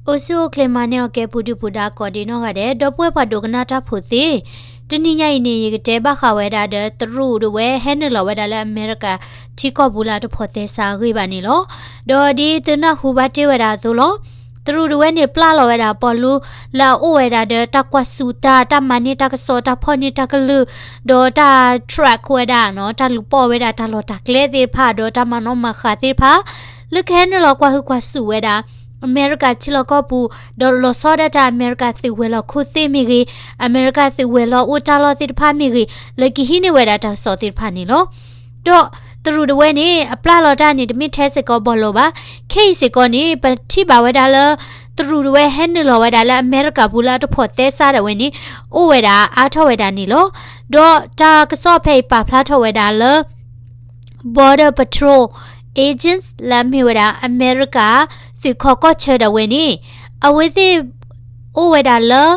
အိၣ်ဆူၣ်အိၣ်ချ့မၤန့ၢ်အီၤကဲ ပူၤဒုၣ်ပူၤဒါကိးဒံးနီၢ်ဂၤဒဲး ဒီပုၢ်ဝဲၢ်ပှၤဒိကနၣ်တၢ်ဖိသ့ၣ်, တနံၤညါအံၤန့ၣ် ယကတဲဘၣ်ဃးဝဲဒၣ်ဒီး တရူးတဝဲဟဲနုာ်လီၤဝဲဒၣ်လၢ အမဲရကၤထံကီၢ်ပူၤလၢအတဖိးသဲစးအဂ့ၢ်ဘၣ်န့ၣ်လီၤ. ဒီးဒ်သုနၢ်ဟူဘၣ်တ့ၢ်ဝဲဒၣ်အသိးလီၤ. တရူးတဝဲန့ၣ် ပျၢ်လီၤဝဲဒၣ်ပီၣ်လူလၢအအိၣ်ဝဲဒၣ်ဒီးတၢ်ကွၢ်စူၣ်တၢ်, တၢ်မၤန့ၢ်တၢ်ကစီၣ်, တၢ်ဖီၣ်န့ၢ်တၢ်ကလုၢ်, ဒီးတၢ် track ဝဲဒၣ်နီၤ, တၢ်လူၤပိာ်ဝဲဒၣ်တၢ်လီၢ်တၢ်ကျဲသ့ၣ်တဖၣ်, ဒီးတၢ်မၤနီၣ်မၤဃါသ့ၣ်တဖၣ် လၢကဟဲနုာ်လီၤကွၢ်ဟုၣ်ကွၢ်စူၣ်ဝဲဒၣ် အမဲရကၤထံလီၢ်ကီၢ်ပူၤ, ဒီးလီၤဆီဒၣ်တၢ်အမဲရကၤသုးဝဲၤလီၢ်ခိၣ်သ့ၣ်မ့ၢ်ဂ့ၤ, အမဲရကၤသုးဝဲၤလီၢ်အိၣ်တၢ်လီၢ်သ့ၣ်တဖၣ်မ့ၢ်ဂ့ၤ, လၢကဟံးန့ၢ်ဝဲဒၣ်တၢ်ကစီၣ်သ့ၣ်တဖၣ်န့ၣ်လီၤ. ဒီးတရူးတဝဲန့ၣ် အပျၢ်လီၤတၢ်န့ၣ် တမ့ၢ်ထဲစ့ၢ်ကီးဘၣ်လီၤဘၣ်. ခဲအံၤစ့ၢ်ကီးန့ၣ် ပထံၣ်ဘၣ်ဝဲဒၣ်လၢ တရူးတဝဲဟဲနုာ်လီၤဝဲဒၣ်လၢအမဲရကၤပူၤလၢအတဖိးသဲစးဒၣ်ဝဲန့ၣ် အိၣ်ဝဲဒၣ်အါထီၣ်ဝဲဒၣ်န့ၣ်လီၤ. ဒီးတၢ်ကစီၣ်ဖဲအံၤပာ်ဖျါထီၣ်ဝဲဒၣ်လၢ Border Patrol Agents လၢအမ့ၢ်ဝဲဒၣ် အမဲရကၤသုးခီၣ်ကီၢ်ဆၢဒၣ်ဝဲန့ၣ် အဝဲသ့ၣ်အိၣ်ဝဲဒၣ်လၢ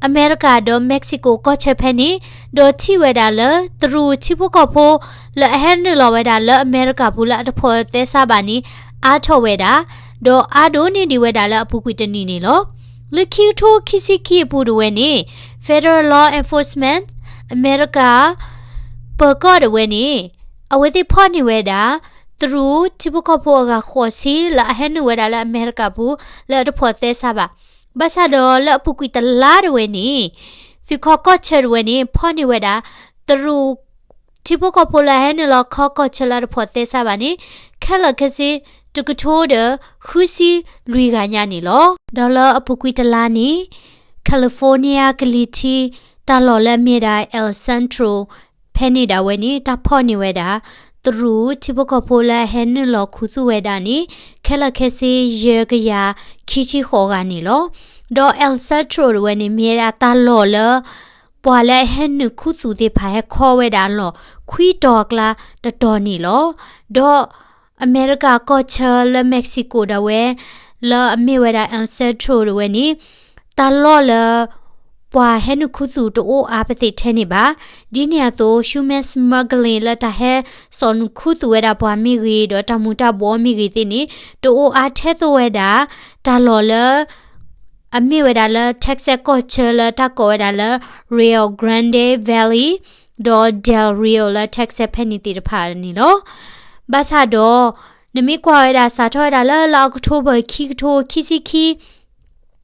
အမဲရကၤဒီး Mexico ကီၢ်ဆၢဖဲန့ၣ်, ဒီးထံၣ်ဝဲဒၣ်လၢ တရူးထံဖိကီၢ်ဖိ လၢအဟဲနုာ်လီၤဝဲဒၣ်လၢအမဲရကၤပူၤလၢအတဖိးသဲစးဘၣ်န့ၣ် အါထီၣ်ဝဲဒၣ်, ဒီးအါဒိၣ်န့ၢ်ဒံးဝဲဒၣ်လၢအပူၤကွံာ်တနံၤန့ၣ်လီၤ. လၢခံကထိခံဆံခံအပူၤဒၣ်ဝဲန့ၣ် Federal Law Enforcement အမဲရကၤ ပၢၤကီၢ်ဒၣ်ဝဲန့ၣ် အဝဲသ့ၣ်ဖီၣ်န့ၢ်ဝဲဒၣ် တရူးထံဖိကီၢ်ဖိအဂၤဃိးဆံ လၢအဟဲနုာ်ဝဲဒၣ်လၢအမဲရကၤပူၤ လၢအတဖိးသဲစးဘၣ်. ဘၣ်ဆၣ်ဒီးလၢအပူၤကွံာ်တလါဒၣ်ဝဲန့ၣ် သုးခီၣ်ကီၢ်ဆၢဒၣ်ဝဲန့ၣ် ဖီၣ်န့ၢ်ဝဲဒၣ် တရူး ထံဖိကီၢ်ဖိလၢအဟဲနုာ်လီၤခီၣ်ကီၢ်ဆၢလၢအတဖိးသဲစးဘၣ်န့ၣ် ခဲလၢာ်ခဲဆ့ တကထိဒီးဃုဆံလွံၢ်ဂၤညါန့ၣ်လီၤ. ဒီးလၢအပူၤကွံာ်တလါန့ၣ် California ကလံၤထံး တၢ်လီၢ်လၢအမ့ၢ်ဝဲဒၣ် El Centro ဖဲန့ၣ်ဒၣ်ဝဲန့ၣ် တၢ်ဖီၣ်န့ၢ်ဝဲဒၣ် တရူးထံဖိကီၢ်ဖိလၢအဟဲနုာ်လီၤခူသူၣ်ဝဲဒၣ်န့ၣ် ခဲလၢာ်ခဲဆ့ယဲၢ်ကယၤခံဆံဃိးဂၤန့ၣ်လီၤ. ဒီး El Centro ဒၣ်ဝဲန့ၣ် မ့ၢ်ဝဲဒၣ်တၢ်လီၢ်လၢ ပှၤလၢအဟဲနုာ်ခူသူၣ်သ့ၣ်တဖၣ်ဟဲခီဝဲဒၣ်အလီၢ် ခွံတီၤအကျါတတီၤန့ၣ်လီၤ. ဒီးအမဲရကၤကီၢ်ဆၢလၢ Mexico ဒၣ်ဝဲ လၢအမ့ၢ်ဝဲဒၣ် El Centro ဒၣ်ဝဲန့ၣ် တၢ်လီၢ်လၢ ပှၤဟဲနုာ်ခူသူၣ်တအိၣ်အါပသ့ၣ်ထဲန့ၣ်ဘၣ်. ဒ်န့ၣ်အသိး human smuggling လၢတၢ်ဟဲစိာ်နုာ်ခူသူၣ်ဝဲဒၣ်ပှၤမ့ၢ်ဂ့ၤ ဒီးတၢ်မူၤတၢ်ဘှီမ့ၢ်ဂ့ၤသ့ၣ်န့ၣ် တအိၣ်အါထဲသိးဝဲဒၣ် တၢ်လီၢ်လၢ အမ့ၢ်ဝဲဒၣ်လၢ Texas ကီၢ်ဆၢလၢတၢ်ကိးဝဲဒၣ်လၢ Rio Grande Valley ဒီး Del Rio လၢ Texas ဖဲန့ၣ်သ့ၣ်တဖၣ်န့ၣ်လီၤ. ဘၣ်ဆၣ်ဒီး နမ့ၢ်ကွၢ်ဝဲဒၣ်စးထီၣ်ဝဲဒၣ်လၢလါအီးကထိဘၢၣ် ခံကထိခံဆံခံ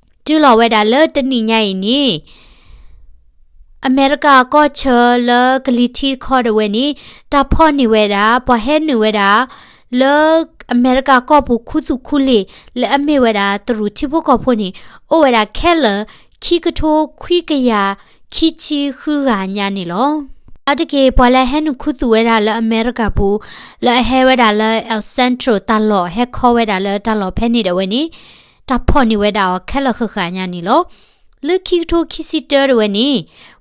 တုၤလီၤဝဲဒၣ်လၢတနံၤညါအံၤန့ၣ် အမဲရကၤကီၢ်ဆၢလၢကလံၤထံးတခီဒၣ်ဝဲန့ၣ် တၢ်ဖီၣ်န့ၢ်ဝဲဒၣ် ပှၤဟဲနုာ်ဝဲဒၣ် လၢအမဲရကၤကီၢ်ပူၤခူသူၣ်ခူလ့ၢ် လၢအမ့ၢ်ဝဲဒၣ်တရူးထံဖိကီၢ်ဖိန့ၣ် အိၣ်ဝဲဒၣ်ခဲလၢာ် ခံကထိခွံကယၤခံဆံဃုဂၤညါန့ၣ်လီၤ. အါတက့ၢ် ပှၤလၢအဟဲနုာ်ခူသူၣ်ဝဲဒၣ်လၢအမဲရကၤပူၤ လၢအဟဲဝဲဒၣ်လၢ El Centro တၢ်လီၢ် ဟဲခီဝဲဒၣ်လၢတၢ်လီၢ်ဖဲန့ၣ်ဒၣ်ဝဲန့ၣ် တၢ်ဖီၣ်န့ၢ်ဝဲဒၣ်အီၤခဲလၢာ်ဃၣ်ဃၣ်ညါန့ၣ်လီၤ. လၢခံကထိခံဆံတၢဒၣ်ဝဲန့ၣ်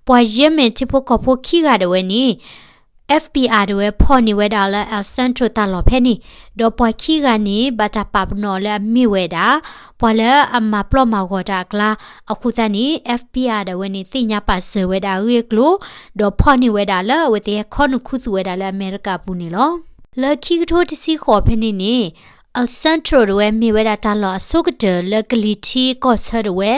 ပှၤယဲၢ်မံးထံဖိကီၢ်ဖိခံဂၤဒၣ်ဝဲန့ၣ် FBI ဒၣ်ဝဲဖီၣ်န့ၢ်ဝဲဒၣ်လၢ El Centro တၢ်လီၢ်ဖဲန့ၣ်, ဒီးပှၤခံဂၤန့ၣ် ဘၣ်တၢ်ပာ်ပနီၣ်လၢအမ့ၢ်ဝဲဒၣ် ပှၤလၢအမၤပျီၢ်မၤဂီၤတၢ်အကျါ, အဃိသတးန့ၣ် FBI ဒၣ်ဝဲန့ၣ် သ့ၣ်ညါပာ်စၢၤဝဲဒၣ်အဂ့ၢ်အကျိၤ, ဒီးဖီၣ်န့ၢ်ဝဲဒၣ်လၢအဝဲသ့ၣ်ဟဲခီနုာ်ခူသူၣ်ဝဲဒၣ်လၢအမဲရကၤပူၤန့ၣ်လီၤ. လၢခံကထိတဆံဃိးဖဲန့ၣ်န့ၣ် El Centro ဒၣ်ဝဲမ့ၢ်ဝဲဒၣ်တၢ်လီၢ်အဆိကတၢၢ်လၢကလံၤထံးကီၢ်ဆၢဒၣ်ဝဲ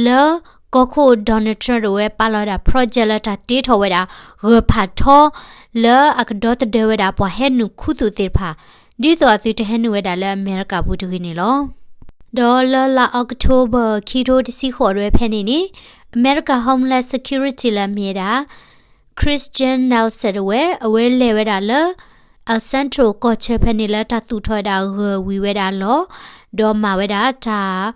လၢကီၢ်ခိၣ် Donald Trump ဒၣ်ဝဲပာ်လီၤဝဲဒၣ် project လၢတၢ်တ့ထီၣ်ဝဲဒၣ် ဂၢၤဖးထီ လၢအကဒီသဒၢဝဲဒၣ်ပှၤဟဲနုာ်ခူသူၣ်သ့ၣ်တဖၣ် ဒ်သိးအသုတဟဲနုာ်ဝဲဒၣ်လၢအမဲရကၤပူၤတဂ့ၤန့ၣ်လီၤ. ဒီးလၢလါအီးကထိဘၢၣ် ခံကထိတဆံဃိးဒၣ်ဝဲဖဲန့ၣ်န့ၣ် အမဲရကၤ Homeland Security လၢအမ့ၢ်ဝဲဒၣ် Kirstjen Nielsen ဒၣ်ဝဲ အဝဲလဲၤဝဲဒၣ်လၢ El Centro ကီၢ်ဆၢဖဲန့ၣ်လၢတၢ်သူၣ်ထီၣ်ဝဲဒၣ်ဂၢၤဝံၤဝဲဒၣ်လီၢ်, ဒီးမၤဝဲဒၣ်တၢ်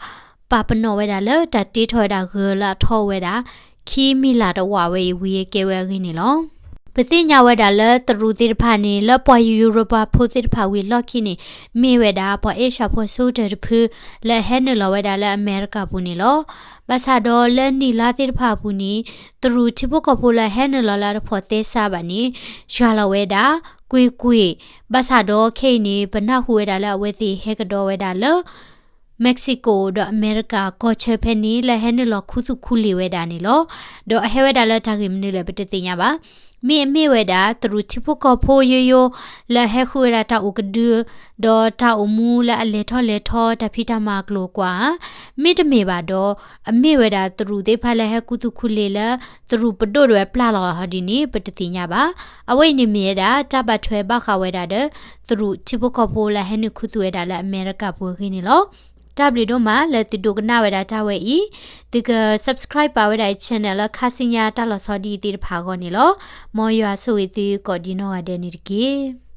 ပာ်ပနီၣ်ဝဲဒၣ်လၢတၢ်တ့ထီၣ်ဝဲဒၣ်ဂၢၤလၢအထီဝဲဒၣ် ခံမံးလးတဝာ်ဝဲအံၤဝံၤအကဲဝဲအဂ့ၢ်န့ၣ်လီၤ. ပသ့ၣ်ညါဝဲဒၣ်လၢတရူးသ့ၣ်တဖၣ်န့ၣ် လၢပှၤယူးရပၤဖိသ့ၣ်တဖၣ်ဝံၤအလီၢ်ခံန့ၣ် မ့ၢ်ဝဲဒၣ်ပှၤအ့ၡၢၣ်ဖိအဆိကတၢၢ်တဖု လၢအဟဲနုာ်လီၤဝဲဒၣ်လၢအမဲရကၤပူၤန့ၣ်လီၤ. ဘၣ်ဆၣ်ဒီးလၢနံၣ်လါသ့ၣ်တဖၣ်အပူၤန့ၣ် တရူးထံဖိကီၢ်ဖိလၢအဟဲနုာ်လီၤလၢအတဖိးသဲစးဘၣ်န့ၣ် ယွၤလီၤဝဲဒၣ် ကွ့ၢ်ကွ့ၢ်, ဘၣ်ဆၣ်ဒီးခဲအံၤန့ၣ် ပနၢ်ဟူဝဲဒၣ်လၢအဝဲသ့ၣ်ဟဲကဒီးဝဲဒၣ်လၢ Mexico ဒီးအမဲရကၤကီၢ်ဆၢဖဲန့ၣ် လၢအဟဲနုာ်လီၤခူသူၣ်ခူလ့ၢ်ဝဲဒၣ်န့ၣ်လီၤ. ဒီးအဟဲဝဲဒၣ်လၢတၢ်ဂ့ၢ်မနုၤလဲၣ် ပတသ့ၣ်ညါဘၣ်. မ့ၢ်အမ့ၢ်ဝဲဒၣ် တရူးထံဖိကီၢ်ဖိယိယိ လၢအဟဲဃုဝဲဒၣ်တၢ်အိၣ်ကဒု ဒီးတၢ်အိၣ်မူလၢအလဲၤထီၣ်လဲၤထီ တၢ်ဖံးတၢ်မၤအကျိၤအကွာ်ဧါ, မ့တမ့ၢ်ဘၣ်ဒီး အမ့ၢ်ဝဲဒၣ်တရူးသ့ၣ်တဖၣ်လၢဟဲကူသူၣ်ကူလ့ၤလၢ တရူးပဒိၣ်ဒၣ်ဝဲပျၢ်လီၤဧါဟီဒ်န့ၣ် ပတသ့ၣ်ညါဘၣ်. အဝဲအံၤန့ၣ်မ့ၢ်ဝဲဒၣ် တၢ်ဘၣ်ထွဲဘၣ်ဃးဝဲဒၣ်ဒီး တရူးထံဖိကီၢ်ဖိလၢဟဲနုာ်ခူသူၣ်ဝဲဒၣ်လၢအမဲရကၤပူၤအဂ့ၢ်န့ၣ်လီၤ. တၢ်ဘျုးဒိၣ်မးလၢသုဒိကနၣ်ဝဲဒၣ်တၢ်ဝဲအံၤ, သုက subscribe ပာ်ဝဲဒၣ်အံၤ channel လၢခါဆူညါတၢ်လီၤဆီဒ်အံၤသ့ၣ်တဖၣ်အဂီၢ်န့ၣ်လီၤ. မ်ယွၤဆိၣ်ဂ့ၤသုကိးဒံနီၢ်ဂၤဒဲးန့ၣ်တက့ၢ်.